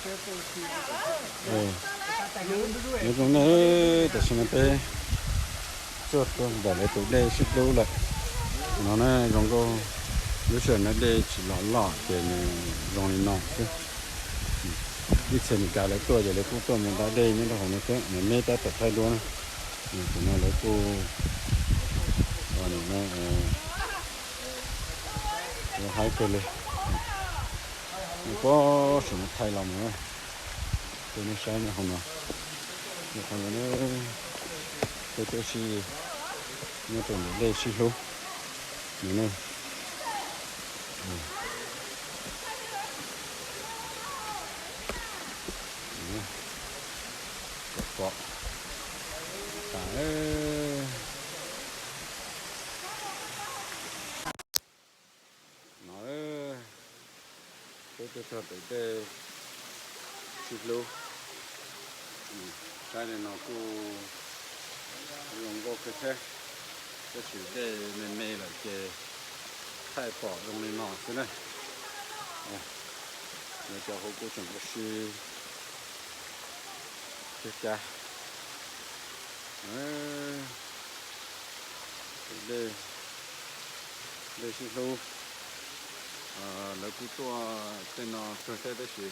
ເອີ ເຮັດລົງເດີ ແຕ່ຊິມາເຕ ຈວດຕົວໃດເລີຍ ຕົວເດຊິບໂລແຫຼະເນາະ. ນະ ລົງກໍ ລູກເສືອນະເດຊິຫຼໍ່ຫຼໍ່ເປັນ ລົງນີ້ເນາະ ອີເຊນິກາເລີຍຕົວໃຫຍ່ເລີຍ ກູຕົວມັນດາເດນີ້ລະຂອງນີ້ເກີ ມັນເມຕາແຕ່ໄທດ້ວຍນະ. ນີ້ຕົວນັ້ນເລີຍກູ ອັນນີ້ນະ ເອີ ເອົາໃຫ້ເກີນເລີຍ. ນີ້ກໍສົມໄທລຳເນາະ ຕົວນີ້ໃຊ້ໃນຂອງເນາະ ໃນຂອງເນາະ ຕົວ ຕົວສີ່ ນີ້ເປັນເດຊິໂລ ນີ້ເນາະ. ອືມ ນີ້ເກາະ ຕາເອີຍ. ເນາະ ເອີ ເປັນຕົວເດີຊິບໂລ ອືມ ໃຊ້ໄດ້ເນາະ ກູ ລົງກໍຄືແທ້ ກໍຊິໄດ້ແມ່ນເມລະເກ ໄທປອກລົງນີ້ເນາະ ຊິນະ ເອີ ແລ້ວຈະໂຫກູຈັ່ງກໍຊິ ເຈັບຈາ ເອີ ເດ ເດຊິໂລ ເອີ ແລ້ວກູຕົວເຕັນເນາະ ເກີແທ້ເດຊິ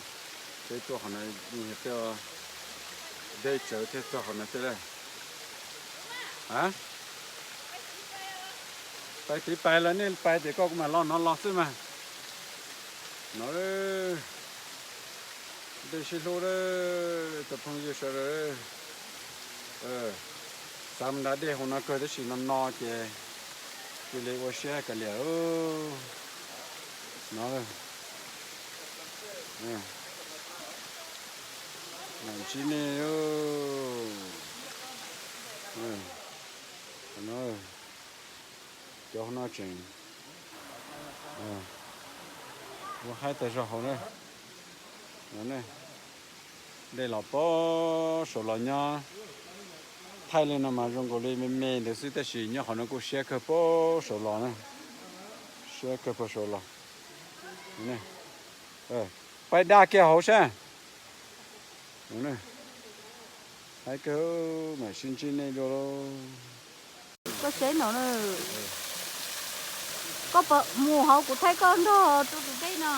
ເຕັນຕົວຂອງນາຍຍິງເຮັດເຕີ ເດເຈີເຕັນຕົວຂອງນາຍເຕີເລີຍ ຮະ ໄປຕິໄປລະນີ້ ໄປຕິກໍມາລອນນອນລອດຊື້ມາ ເນາະ ເອີ. ເດຊິໂລເດີ ຕະພົງຢູຊະເດີ ເອີ ສາມດາເດໂຮນາເກີເດຊິນອນນອເຈ ເຈເລໂອເຊຍກະເລໂອ ເນາະ ເອີ ນຳຊິເນໂອ ເອີ ເນາະ ເອີ. ເຈົ້າໜ້າເຈັງ ເອີ ວ່າໃຫ້ແຕ່ເຈົ້າເຮົາເນາະ ນັ້ນເນາະ ໄດ້ລາວປໍໂສລາຍາ ໄທເລີຍນຳມາຈົງໂກລີແມ່ນເດີຊິ ແຕ່ຊິຍອດເຂົານະກູເຊຍເຄີໂປໂສລານະ ເຊຍເຄີໂປໂສລາ ນີ້ ເອີ ໄປດາແກເຮົາຊະ ນີ້ ໃຫ້ເກີມາຊິນຈິເນໂດໂລ. ກໍເຊໂນເນີ ກໍປະໝູ່ເຮົາກູໄທກ່ອນດອກ ຕູຕູເດເນາ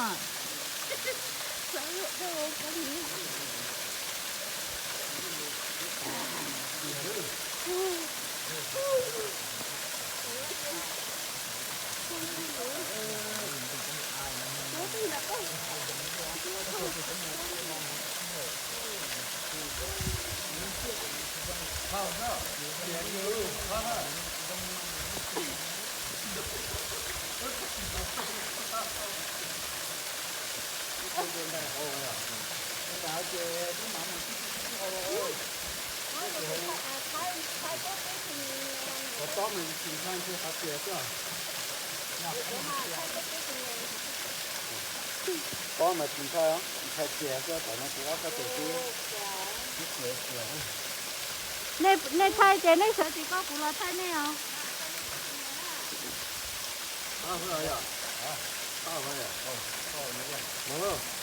ະ.